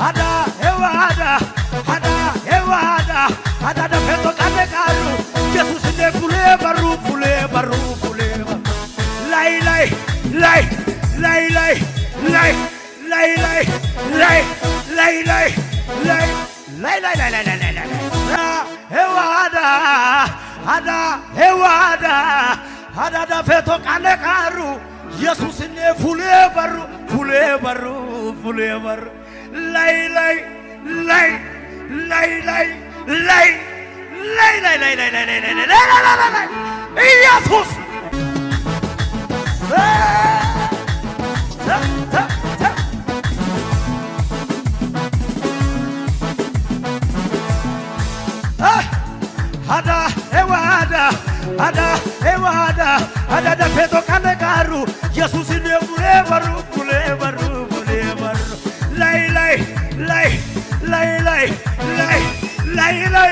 Hada hewada hada hewada hada dafeto kane karu Jesus ne fule baru fule baru fule baru ላይ ላይ ላይ ላይ ላይ ላይ ላይ ላይ ላይ ላይ ላይ ላይ ላይ ላይ ላይ ላይ ላይ ላይ hewada hada hewada hada dafeto kane karu Jesus ne fule baru fule baru fule baru ላይ ላይ ላይ ላይ ላይ ላይ ላይ ላይ ላይ ላይ ላይ ላይ ላይ ላይ ላይ ላይ ኢየሱስ ተ ተ ተ hada hewada hada hewada hada dafeto kane karu Jesus ne fule baru fule baru fule baru ላይ ላይ ላይ ላይ ላይ ላይ ላይ ላይ